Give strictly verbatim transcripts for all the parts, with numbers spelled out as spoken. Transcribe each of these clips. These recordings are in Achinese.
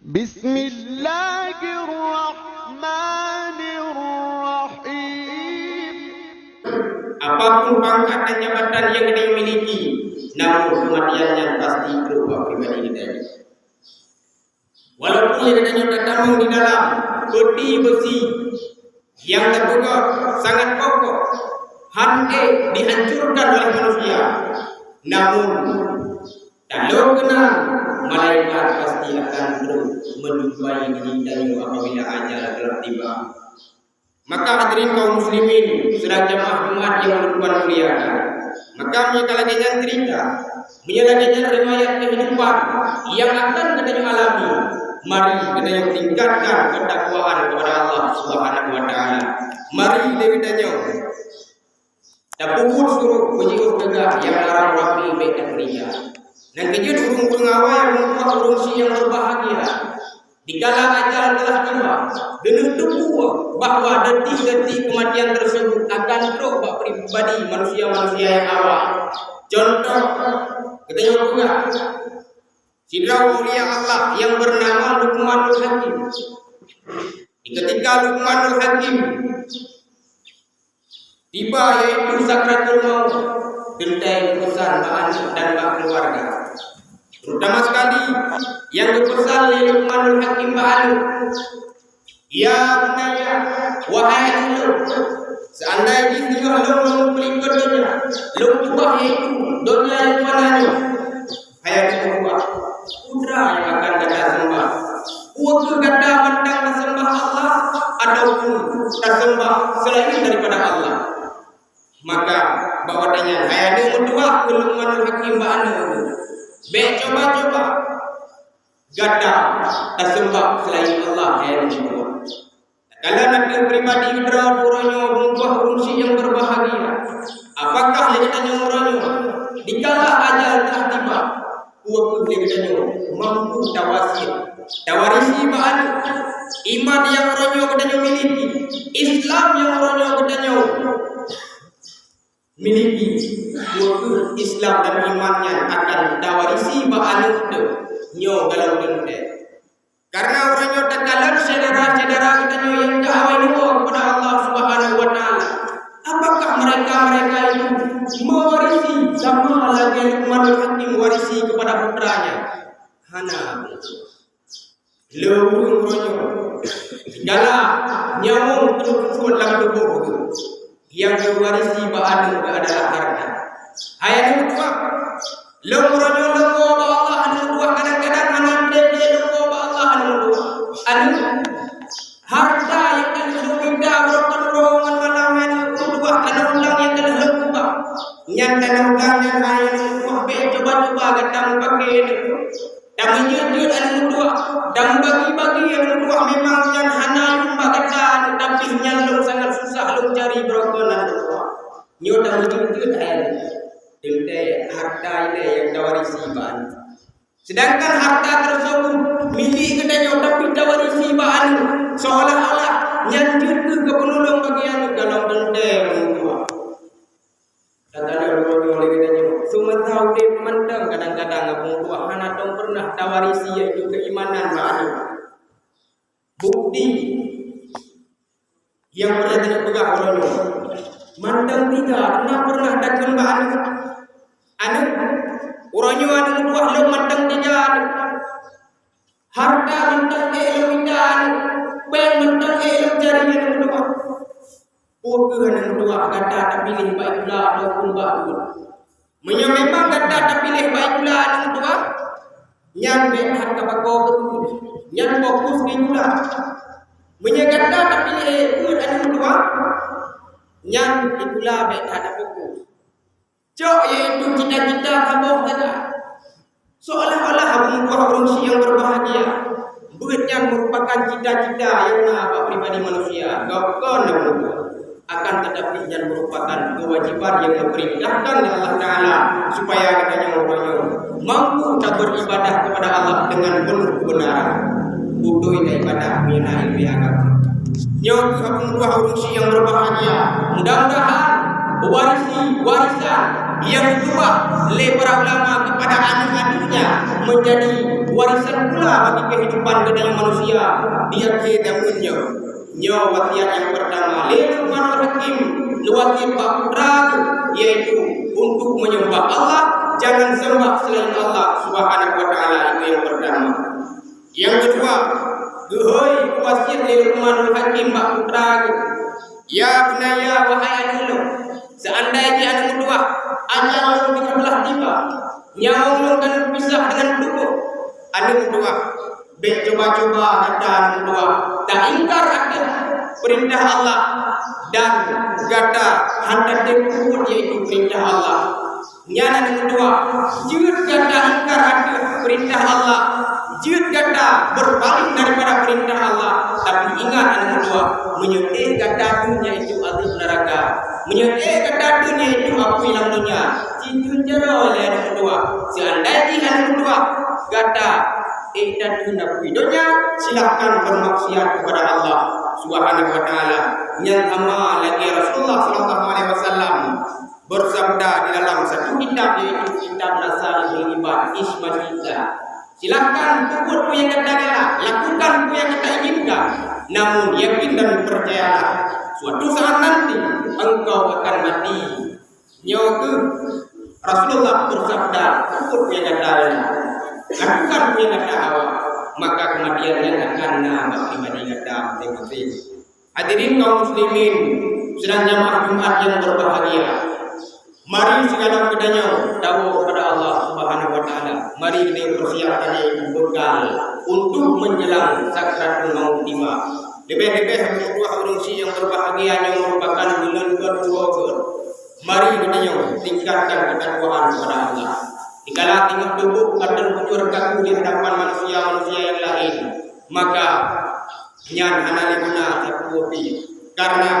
Bismillahirrahmanirrahim. Apapun pangkat dan jabatan yang geutanyoe miliki, namun kematian nyan pasti trok bak pribadi geutanyoe. Walaupun geutanyoe tatamong di dalam peti beusi nyang teupeugöt sangat kokoh, hana dihancurkan oleh manusia, namun talôn keunan malaikat pasti akan trok meujumpai diri tanyoe apabila ajal telah tiba. Maka hadirin kaum muslimin, sidang jamaah Jumat yang ulôn muliakan, maka meunyoe ka lagèe nyan cerita, meunyoe lagèe nyan riwayat kehidupan yang akan geutanyoe alami, mari geutanyoe tingkatkan ketakwaan kepada Allah Subhanahu wa Taala. Mari lé geutanyoe tapeubuet surok, peujiôh teuga nyang larang rapi bèk tapeurintah. Nyang keujeuet ureueng-ureueng awai, ureueng tuha, ureueng syiek nyang berbahagia. Dikala ajal telah tiba, keuneuk teupeue bahwa detik-detik kematian tersebut akan trok bak pribadi manusia-manusia nyang awai. Contoh, geutanyoe peugah, sidroe aulia Allah nyang bernama Luqmanul Hakim. Di ketika Luqmanul Hakim tiba, yaitu sakratul maut, teuntèe geupesan bak aneuk dan bak keuluwarga. Terutama sekali, nyang geupesan lé Luqmanul Hakim bak aneuk, "Ya bunayya, wahai aneuk lôn, seandai jih lôn, lôn, lôn peulikot donya, lôn ubah yaitu donya nyang fana nyoe, hai aneuk lôn, peue nyang akan gata seumbah? Peue kheueh gata mantong taseumbah Allah ataupun taseumbah seulaén daripada Allah?" Maka bak watèe nyan, hai aneuk meutuah, kheun Luqmanul Hakim bak aneuk, "Bèk cuba-cuba gata taseumbah seulaén Allah, hai aneuk meutuah." Takalon ateueh pribadi droe uroe nyoe, ureueng tuha, ureueng syiek nyang berbahagia. Apakah lé geutanyoe uroe nyoe, dikala ajal telah tiba, peue kheueh lé geutanyoe mampu tawasiet, tawarisi bak aneuk iman nyang uroe nyoe geutanyoe miliki, Islam nyang uroe nyoe geutanyoe miliki? Peue kheueh Islam dan iman nyan akan tawarisi bak aneuk teuh nyoe golom teuntèe? Karena uroe nyoe takalon syedara-syedara geutanyoe nyang ka awai neuwoe keupada Allah Subhanahu wa Taala, apakah mereka-mereka itu mewarisi sama lagèe Luqmanul Hakim mewarisi keupada putranya? Hana. Lé ureueng uroe nyoe, segala nyawöng keuneuk peubuet lam tuboh geuh, nyang geuwarisi bak aneuk geuh adalah hareuta. Hai aneuk meutuah, lôn uroe nyoe lôn woe bak Allah aneuk meutuah, kadang-kadang hana trép lé lôn woe bak Allah aneuk meutuah. Aneuk, hareuta nyang ka lheueh lôn pinta, uroe nyoe ngon malam nyan aneuk meutuah, tanoh utang nyang ka lheueh lôn ubah. Nyan tanoh utang nyan, hai aneuk meutuah, bèk cuba-cuba gata meupaké aneuk. Tameujeuet-jeuet aneuk meutuah, tameubagi-bagi aneuk meutuah, memang nyan hana yum bak gata, tapi nyan lôn sangat susah lôn cari beurokon aneuk meutuah. Nyoe tameujeuet-jeuet hai aneuk. Teuntèe hareuta ilèe nyang tawarisi bak aneuk. Sedangkan hareuta tersebut milék geutanyoe, tapi tawarisi bak aneuk, seolah-olah nyan jeuet keu keupeunulông bagi aneuk dalam teuntèe aneuk meutuah. Takalon uroe nyoe lé geutanyoe, seumasa udép mantong kadang-kadang ureueng tuha hana tom peureunah tawarisi, yaitu keuimanan bak aneuk. Bukti nyang peureunah tapeugah uroe nyoe, mantong tiga, na peureunah takheun bak aneuk, "Aneuk, uroe nyoe aneuk meutuah lôn mantong tiga aneuk." Hareuta mantong ék lôn mita aneuk, péng mantong ék lôn cari aneuk meutuah. Peue kheueh aneuk meutuah gata tapiléh bak sikula ataupun bak buet? Meunyoe memang gata tapiléh bak sikula aneuk meutuah, nyan bèk that tapakoe keu buet, nyan fokus di sikula. Meunyoe gata tapiléh buet aneuk meutuah, nyan sikula bèk that tafokus. Cok, yaitu cita-cita saboh saja. Seolah-olah ureueng tuha, ureueng syiek nyang berbahagia, beuet nyan merupakan cita-cita nyang na bak pribadi manusia, kon ureueng tuha. Akan tetapi, nyan merupakan kewajiban nyang geupeurintahkan lé Allah Taala supaya geutanyoe uroe nyoe mampu taberibadah kepada Allah dengan penuh kebenaran. Beutôi ibadah meunyoe na ileumèe agama. Nyoe keuh ureueng tuha, ureueng syiek nyang berbahagia. Mudah-mudahan warisi, warisan nyang geukeubah lé para ulama kepada aneuk-aneuknya menjadi Warisan pula bagi kehidupan geutanyoe manusia di akhé zaman nyoe. Nyoe wasiat nyang pertama lé Luqmanul Hakim, lé wasiat bak putra geuh, yaitu untuk menyembah Allah, jangan sembah selain Allah Subhanahu wa Taala, itu yang pertama. Nyang keudua, geuhôi wasiat lé Luqmanul Hakim bak putra geuh, "Ya bunayya, wahai aneuk lôn, seandai jih aneuk meutuah, ajal lôn tiga belas tiba, nyawöng lôn ka neupisah deungon tuboh. Aneuk meutuah, bék cuba-cuba gata aneuk meutuah taingkar ateueh peurintah Allah dan gata hana teupeue yaitu peurintah Allah." Nyan aneuk meutuah, jeuet gata ingkar ateueh peurintah Allah, jeuet gata beubalik daripada peurintah Allah, tapi ingat aneuk meutuah, meunyoe ék gata dum yaitu ateuk neuraka, meunyoe ék gata dum yaitu apui lam donya, cit dum jaroe lé aneuk meutuah. Seandai jih aneuk meutuah gata ék that dum apui donya, silahkan bermaksiat kepada Allah Subhanahu wa Taala. Nyang sama lagée Rasulullah sallallahu alaihi wasallam bersabda di dalam satu kitab, yaitu kitab Nasaihul Ibad, "Ish ma syi'ta." Silahkan peubuet peue nyang gata galak, lakukan peue nyang gata inginkan, namun yakin dan percayalah, suatu saat nanti engkau akan mati. Nyoe keuh Rasulullah bersabda, peubuet peue nyang gata galak, lakukan peue nyang gata hawa, maka kematian nyan akan na bak pribadi gata maséng-maséng. Hadirin kaum muslimin sidang jamaah Jumat yang berbahagia, mari sigohlom geutanyoe tawoe kepada Allah Subhanahu wa Taala. Mari geutanyoe persiapkan diri bekal untuk menjelang sakratul maut tiba. Leubeh-leubeh aneuk meutuah ureueng syik yang berbahagia nyoe merupakan buleuen keudua. Mari geutanyoe tingkatkan ketakwaan kepada Allah. Dikala teungoh tuboh ka teubujur kaku di hadapan manusia-manusia yang lain, maka nyan hana lé guna sapeue pih, karena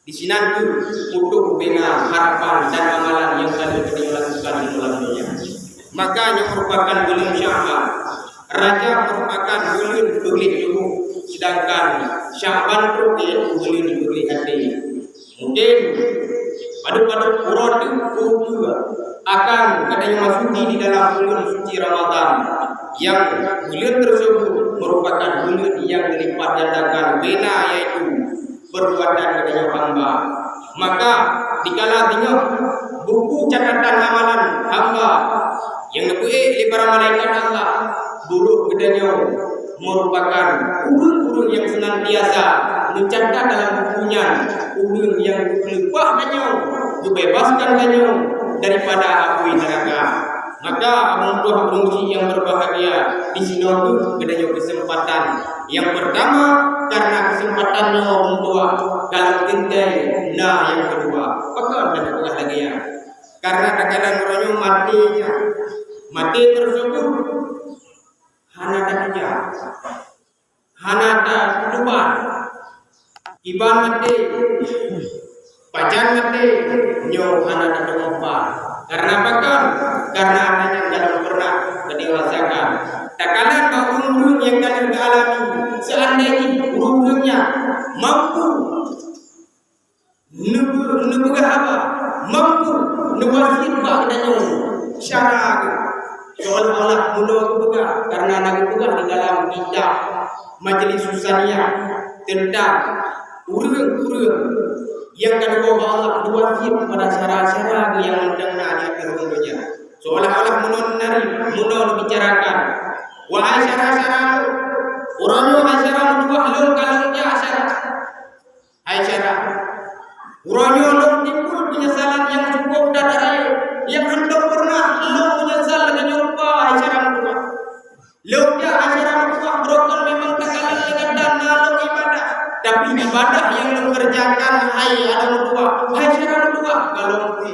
disinan keuh putôh bina harapan dan amalan nyang ka lheueh geutanyoe lakukan di dalam donya. Maka nyoe merupakan buleuen Sya'ban. Rajab merupakan buleuen tuléh tuboh, sedangkan Sya'ban tu yaitu buleuen tuléh até. Mungkin padub-padub uroe teuk ukeue akan geutanyoe masuki di dalam buleuen suci Ramadan, yang buleuen tersebut merupakan buleuen yang dilipat gandakan bina, yaitu perbuatan geutanyoe hamba. Maka dikala teungoh buku catatan amalan hamba yang neupeuék lé para malaikat Allah, buleuen geutanyoe merupakan ureueng-ureueng yang senantiasa neucatat dalam buku nyan, ureueng nyang geuleupah tanyoe, geubebaskan tanyoe daripada apui neuraka. Maka, aneuk meutuah ureueng syik yang berbahagia, disinoe keuh geutanyoe keuseumpatan nyang peurtama, karena keuseumpatan nyoe aneuk meutuah, ka lom teuntèe na nyang keudua. Pakon tapeugah lagèe nyan? Karena takalon uroe nyoe maté nyan, maté tersebut hana takeujah, hana tatuban, kiban maté, pajan maté, nyoe hana tadeungoe ban. Karena pakon? Karena hana nyang galom pernah geutanyoe rasakan. Takalon bak ureueng-ureueng nyang ka lheueh geualami, seandai jih ureueng-ureueng nyan mampu Neupeu-, neupeugah haba, mampu neuwasiet bak geutanyoe syara geuh. Seolah-olah meunoe geupeugah, karena na geupeugah di dalam kitab Majlis Susaniyah teuntang ureueng-ureueng nyang ka neuwoe bak Allah neuwasiet kepada syara-syara geuh nyang mantong na di ateueh rhueng donya. Seolah-olah meunoe neunari, meunoe neubicarakan. Wahai syara-syara lôn, uroe nyoe hai syara meutuah lôn ka lôn jak syara. Hai syara, uroe nyoe lôn timbul peunyesalan nyang cukôp that rayeuk, nyang hántom peureunah lôn meunyeusal lagèe nyoe rupa, hai syara meutuah. Lôn jak, hai syara meutuah, beurokon memang takalon lé gata na lôn ibadah, tapi ibadah nyang lôn keureujakan, hai aneuk meutuah, hai syara meutuah, ka lôn bri.